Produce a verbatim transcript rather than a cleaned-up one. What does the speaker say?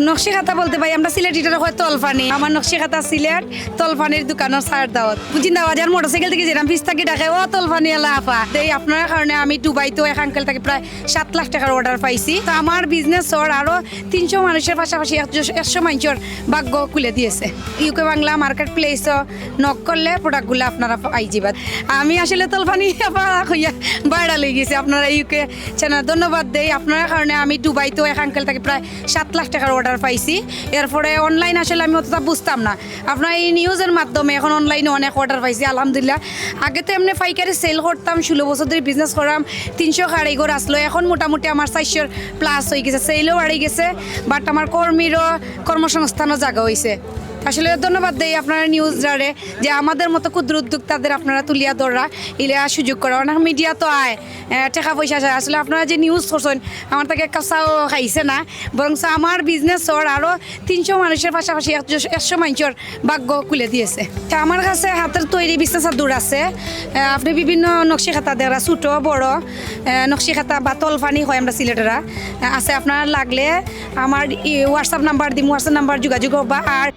নকশি কাঁথা বলতে ভাই, আমরা সিলেটিটারে কয় তলফানি। আমার নকশি কাঁথা সিলেট, তলফানির দোকানর চায়ের দাওয়াত। জিন্দাবাজার মোটরসাইকেল থাকি যেরাম পিছ থাকি ডাকে, "ও তলফানি আলা আফা।" এই আপনার কারণে আমি দুবাই তো এক আঙ্কেল থাকি প্রায় সাত লাখ টাকার অর্ডার পাইছি। তো আমার বিজনেস অর আরো তিনশো মানুষের পাশাপাশি একশো, একশো মানুষের ভাগ্য খুলে দিয়েছে। ইউকে বাংলা মার্কেট প্লেসও নক করলে প্রোডাক্টগুলো আপনারা পাই যাইবা। আমি আসলে তলফানি আফা কইয়া ভাইরাল অই গেছি আপনারা ইউকে চ্যানেল। ধন্যবাদ দেই আপনার কারণে আমি দুবাই তো এক আঙ্কেল থাকি প্রায় সাত লাখ টাকার অর্ডার পাইছি। এরপরে অনলাইন আসলে আমি অতটা বুঝতাম না, আপনার এই নিউজের মাধ্যমে এখন অনলাইনে অনেক অর্ডার পাইছি আলহামদুলিল্লাহ। আগে তো এমনি পাইকারি সেল করতাম, ষোলো বছর ধরে বিজনেস করলাম, তিনশো কারিগর আসলো, এখন মোটামুটি আমার চারশোর প্লাস অই গেছে, সেলও বাড়ি গেছে, বাট আমার কর্মীরও কর্মসংস্থানও জাগা অইছে। আসলে ধন্যবাদ দেই আপনারা নিউজরারে যে আমাদের মতো ক্ষুদ্র উদ্যোক্তাদের আপনারা তুলিয়া ধরা, ইলা সুযোগ করা। অনেক মিডিয়া তো আয়, আহ, টাকা পয়সা চায়। আসলে আপনারা যে নিউজ করছেন, আমার থাকি এক কাপ চাও খাইছে না, বরং আমার বিজনেস অর আরো তিনশো মানুষের পাশাপাশি একশো, একশো মানুষের ভাগ্য খুলে দিয়েছে। তা আমার কাছে হাতের তৈরি বিছনা চাদর আছে, আহ, আপনি বিভিন্ন নকশি কাঁথা দেখরা, ছোট বড়, আহ, নকশি কাঁথা বা তলফানি হয় আমরা সিলেটেরা, আহ, আছে। আপনারা লাগলে আমার ই WhatsApp নাম্বার দিমু, WhatsApp নাম্বার যোগাযোগ করবা। আর